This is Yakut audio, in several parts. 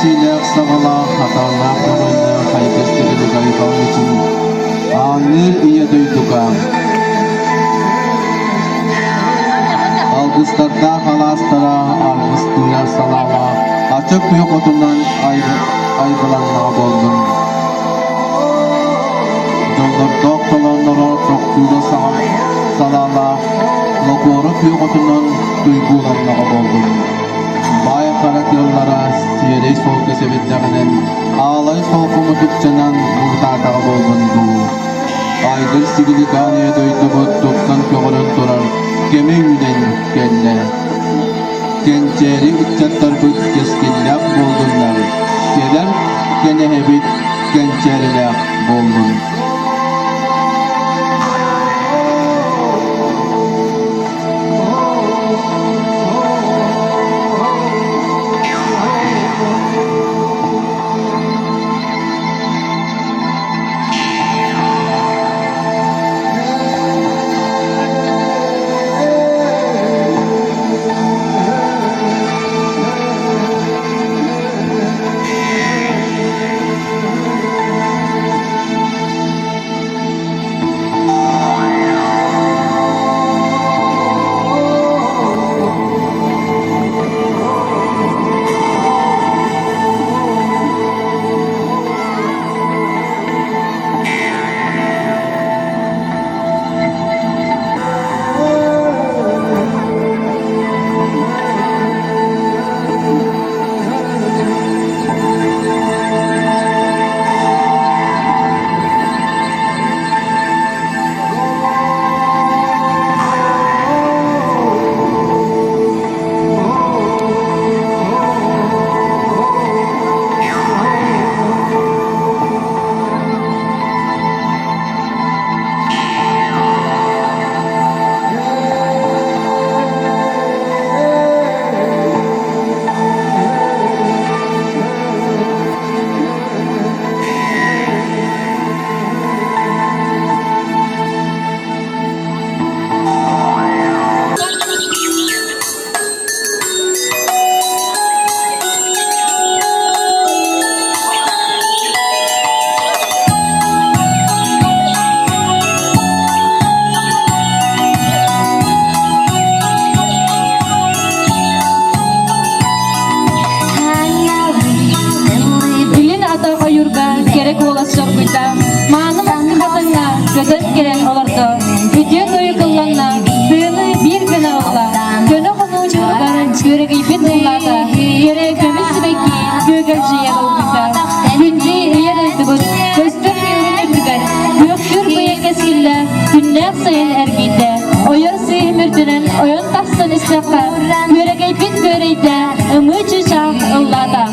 Сиилээх саҕалаах, хатааннаах көҕөннөөх хайгас тирилик айҕал ичин ааҥныыр ийэ дойдуга Алгыстардаах алаастара аргыстыыр салаалаах ачык күөх отунан айгыланнаҕа буоллун. Дьоллордоох толоонноро тохтуура салаалаах локуора күөх отунан туйгууланнаҕа буоллун. Баай хара тыаллара сиэрэй суолга сэбирдэҕинэн, аалай солко мутукчанан муҥутаатаҕа буоллун дуу. Айгыр сигиликаан ийэ дойдубут тупсан көҕөрөн турар кэмэ үүнэн кэллэ. Кэнчээри ыччаттарбыт кэскиллээх буоллуннар, кэлэр кэнэһэбит кэнчээрилээх буоллун. Илин ата ойуурга кэрэ куолас соргуйда, мааны маҥкы хатыҥҥа көтөн кэлэн олордо, үтүө тойук ылланна, тыаны биир гына ылла, көнө хонуу ньууругар күөрэгийбит ыллаата, кэрэ көмүс сибэкки күөгэлдьийэ ылбыта. Күндү ийэ дойдубут көстөр ньуурун үрдүгэр күөхтүүр быйа кэскиллэ күннээх сайын эргийдэ, ойор сыыһым үрдүнэн ойон тахсан истэххэ, күөрэгэйбит күөрэйдэ, ымыы чыычаах ыллаата.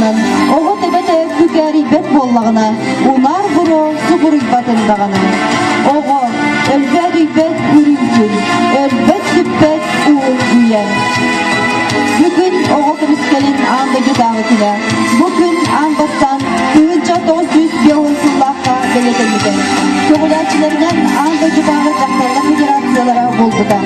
быһыытынан оҕо төбөтө күкээрийбэт буоллаҕына, унаар буруо субуруйбатын даҕаны. Оҕо өлбөөдүйбэт үрүҥ күн, өлбөт-сүппэт уһун үйэ. Бүгүн оҕо көмүскэлин аан дойдутааҕы күнэ. Бу күн аан бастаан 1950 сыллаахха бэлиэтэммитэ. Көҕүлээччилэринэн аан дойдутааҕы дьахталлар федерациялара буолбута.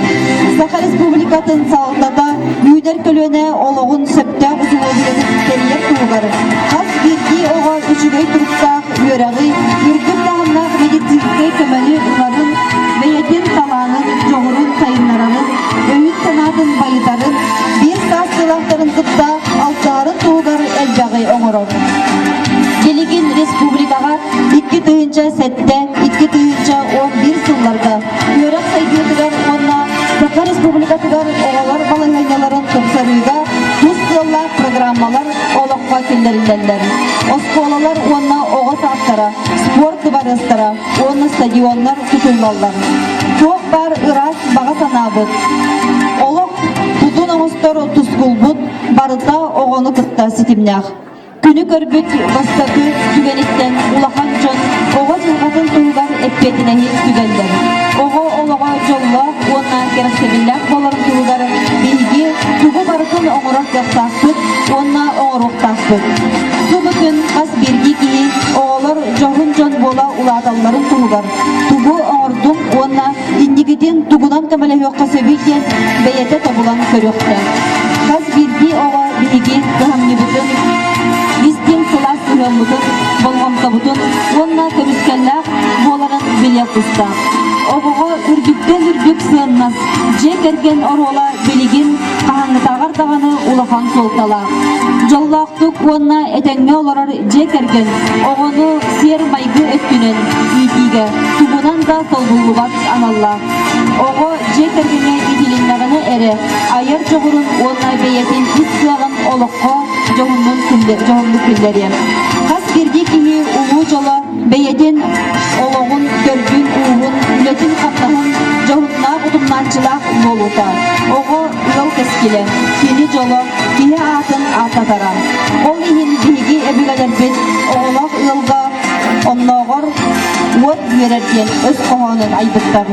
Саха Республикатын салалтата үүнэр көлүөнэ олоҕун сөптөөх усулуобуйатын тэрийэр туһугар хас биирдии оҕо үчүгэй туруктаах үөрэҕи, үрдүк таһымнаах медицинскэй көмөнү ыларын, бэйэтин талаанын, дьоҕурун сайыннарарын, өйүн-санаатын байытарын, биир саастыылаахтарын кытта алтыһарын туһугар элбэҕи оҥорор. Билигин республикаҕа 2007, 2011 сылларга үөрэх сайдыытыгар уонна Саха Республикатыгар оҕолор балаһыанньаларын тупсарыыга тус сыаллаах программалар олоххо киллэриллэллэр. Оскуолалар уонна оҕо саадтара, спорт дыбарыастара уонна стадионнар тутуллаллар. Туох баар ыраас баҕа санаабыт, олох тутун оҥостор тускулбут барыта оҕону кытта ситимнээх. Күнү көрбүт бастакы түгэниттэн улахан дьон оҕо дьылҕатын туһугар эппиэтинэһи сүгэллэр. Оҕо олоҕо дьоллоох уонна кэрэхсэбиллээх буоларын туһугар биһиги тугу барытын оҥорор кыахтаахпыт уонна оҥоруохтаахпыт. Субу күн хас биирдии киһи оҕолор дьоһун дьон буола улааталларын туһугар тугу оҥордум уонна инникитин тугунан көмөлөһүөххэ сөбүй диэн бэйэтэ тобулан көрүөхтээх. Хас биирдии оҕо биһиги кыһамньыбытын, истиҥ сылаас сыһыаммытын, болҕомтобутун уонна көмүскэллээх буоларын билиэх тустаах. Оҕоҕо үрдүктэн үрдүк сыаннас, дьиэ кэргэн оруола билигин хаһааҥҥытааҕар даҕаны улахан суолталаах. Дьоллоохтук уонна этэҥҥэ олорор дьиэ кэргэн оҕону сиэр-майгы өттүнэн иитиигэ тугунан да солбуллубат аналлаах. Оҕо дьиэ кэргэҥҥэ иитилиннэҕинэ эрэ айар дьоҕурун уонна бэйэтин ис кыаҕын олоххо дьоһуннук киллэриэ. Хас биирдии киһи улуу дьоло бэйэтин олоҕун, төрдүн-ууһун, үлэтин-хамнаһын дьоһуннаах утумнааччылаах буолуута. Оҕо ыал кэскилэ, кини дьоло, киһи аатын ааттатара. Ол иһин биһиги өбүгэлэрбит оҕолоох ыалга оннооҕор уот үөрэр диэн өс хоһоонун айбыттар.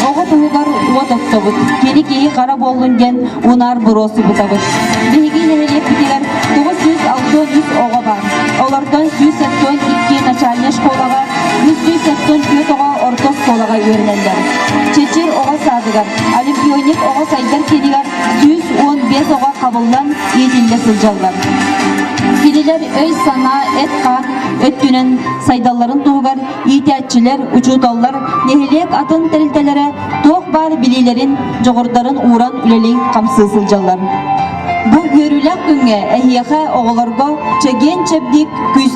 Оҕо туһугар уот оттобут, кини киһи хара буоллун диэн унаар буруо субутабыт. Биһиги нэһилиэкпитигэр 963 оҕо баар. Олортон 172 начальнай школаҕа, 374 оҕо орто оскуолаҕа үөрэнэллэр. Чэчир оҕо саадыгар, Олимпионик оҕо сайдар киинигэр 115 оҕо хабыллан иитиллэ сылдьаллар. Кинилэр өй-санаа, эт-хаан өттүнэн сайдалларын туһугар иитээччилэр, учууталлар, нэһилиэк атын тэрилтэлэрэ туох баар билиилэрин, дьоҕурдарын ууран үлэлии-хамсыы сылдьаллар. Бу үөрүүлээх күҥҥэ эһиэхэ оҕолорго чэгиэн-чэбдик күүс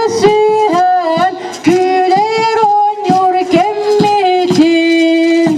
Көрсүһэн күлэр оонньуур кэммитин.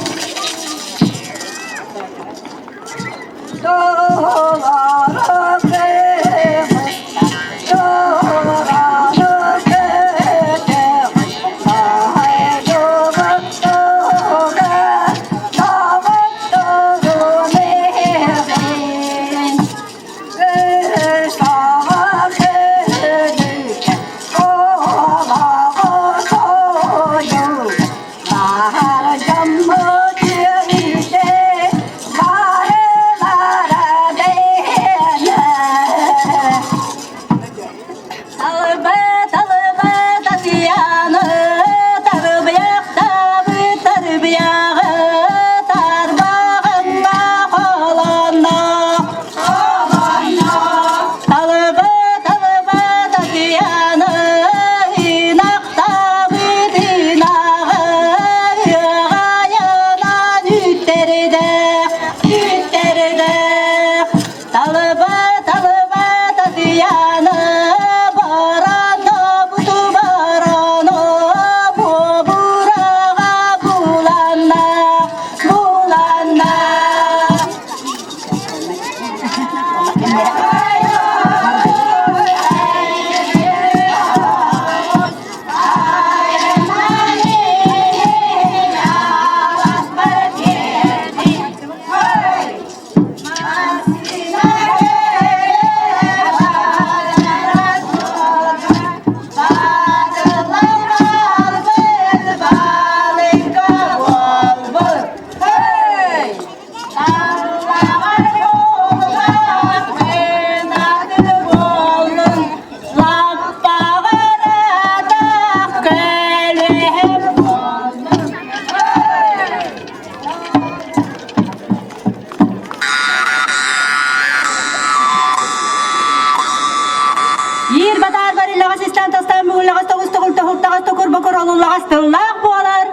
Иир батаар бариллаҕас истэн тастаан бүгүллэҕэс тоҕус тоҕул тоһултаҕас токур бокур олуллаҕас тыллаах буолар.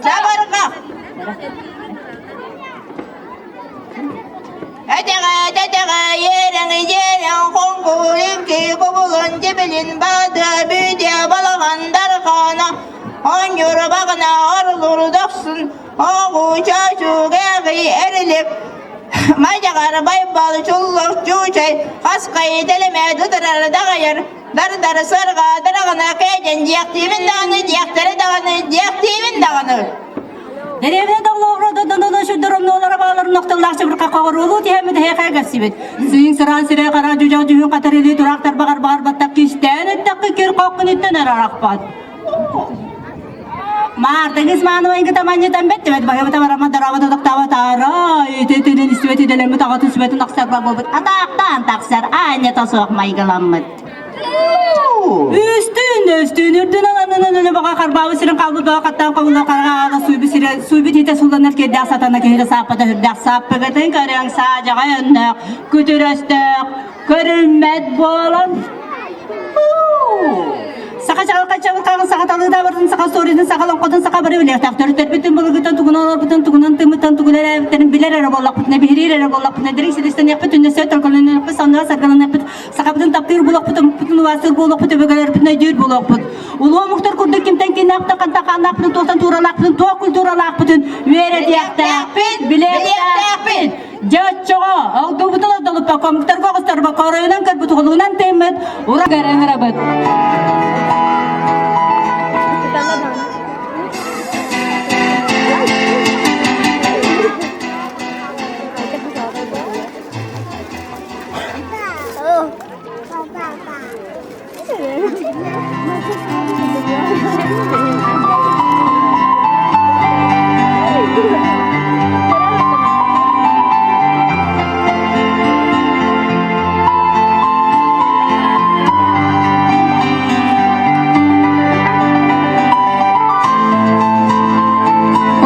Чабырҕах. Этэҕэ тэтэҕэ иэрэҥ иэрэҥ хоҥкулинки кубулун дибилин баадыа бүдиэ балаҕан дархаана оонньуур баҕана орлур дохсун оҕу чаачугэҕи эрилик Майдьаҕар Байбал чуллук чуучай хасхай тэлэмэ тутарар даҕайар дар-дар сырҕа дараҕына кээдьэн диэхтиибин даҕаны диэхтэри даҕаны диэхтиибин даҕаны. Дэриэбинэ доҕлоҕро сүрдэр омнуолара бааларын охтоллоох чыбырха хоҕоруулуу тиһэммит эһиэхэ кэлсибит. Сыыҥ сыраан сирэй хара дьүдьэх дьүһүн хатар илии тураахтар баҕар баҕар баттах кистээн эттэххэ кир хоххуниттан эрэ арахпат. Маартыгыс мааныбайгыта манньытан бэттибэт баһыбыта барама дарабыт отохтаабат арай ити-итинин истибэт идэлэммит аҕатын сүбэтин ахсарба буолбут атаахтаан тахсар аанньата суох майгыламмыт. Үстүүн өстүүн үрдүн аланынан өлө баҕа харбаабыт сирин хаалбыт баҕа хаттаан хобула хараҕа аала сууйбут сирэ сууйбут иитэ сулланар кирдээх сатана киһитэ сааппата үрдээх сааппыгытын көрүҥ саадьаҕай өннөөх күтүр өстөөх көрүммэт буолан Саха чаҕылхай чабырҕаҕын саха талыыта барытын саха историятын саха олоҥхотун саха бары билиэхтээх төрүттэрбитин былыргыттан тугунан олорбутун тугунан тыыммыттан тугун эрээбиттэрин билэр эрэ буоллахпытына биһириир эрэ буоллахпытына дириҥ силистэниэхпит түннэсэ төлкөлөнүөхпүт санныга саргыланыахпыт сахабытын таптыыр буолуохпут омукпутун убаастыыр буолуохпут өбүгэлэрбитин өйдүүр буолуохпут улуу омуктар курдук кимтэн кииннээхпитин хантан хааннаахпытын туохтан тууралаахпытын туох культуралаахпытын үөрэтиэхтээхпит билиэхтээхпит Дьэ оччоҕо алдуубутун ордолуппакка омуктарга оҕустарбакка оройунан көрбүт уһулугунан тыыммыт ура ыҥырабыт.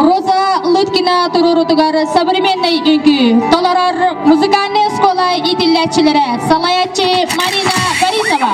Роза Лыткина туруорутугар современный үҥкүү толорор музыкальная школа иитиллээччилэрэ салайааччы Марина Борисова.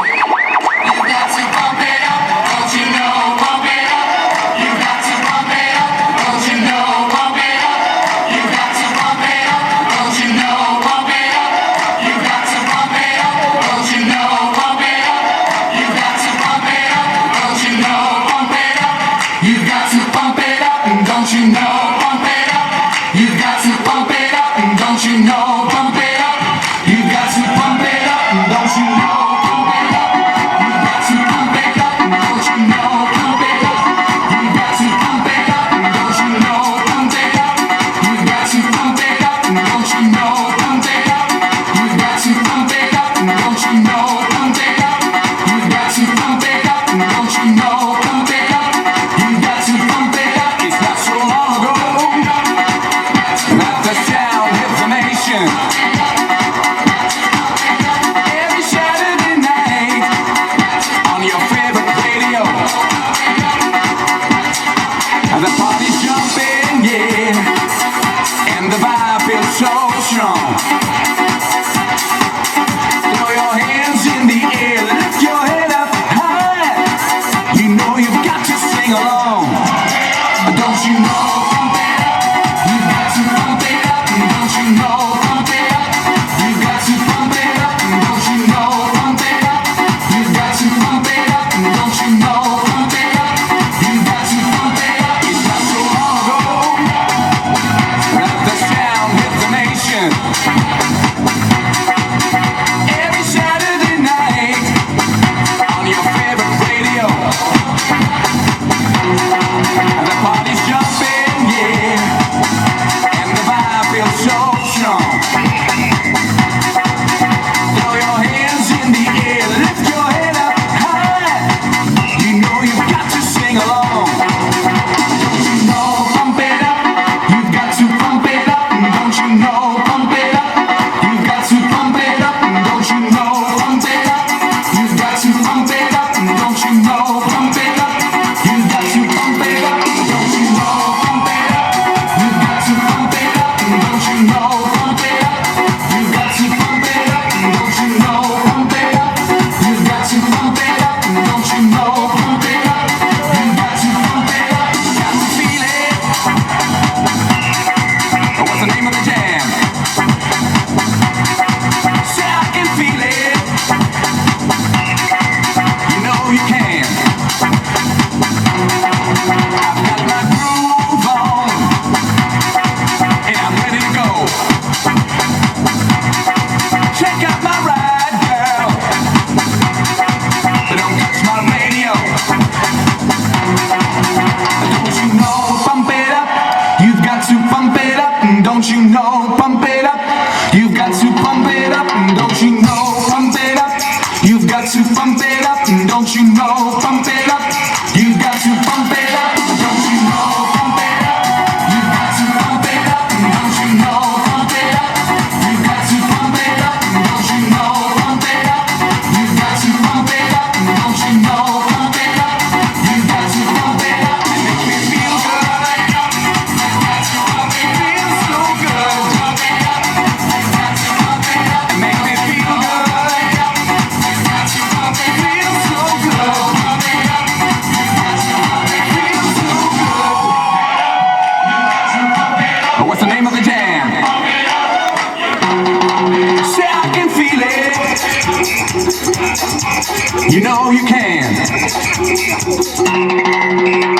You know you can.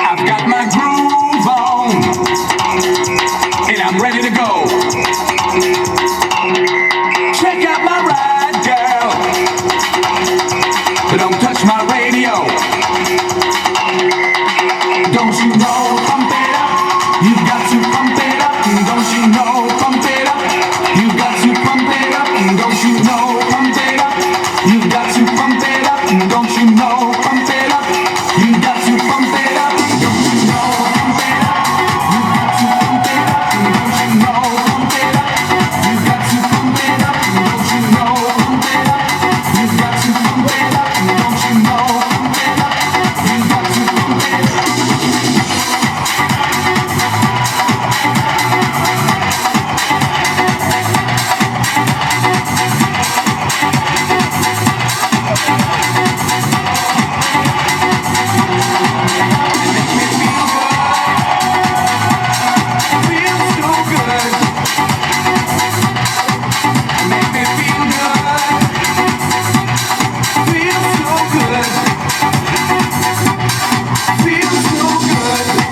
I've got my groove on, and I'm ready to go. Check out my ride, girl. But don't touch my radio. Don't you know, pump it up. You've got to pump it up. Don't you know, pump it up. You've got to pump it up. Don't you know, pump it up. You've got to pump it up. Don't you know, pump it up. You've got to pump it up. Don't you know, pump it up. You've got to pump it up. Don't you know, pump it up. You've got to pump it up. Don't you know, pump it up. You've got to pump it up. Don't you know, pump it up. You've got to pump it up. Feels so good. Make me feel good. Feels so good. Feels so good.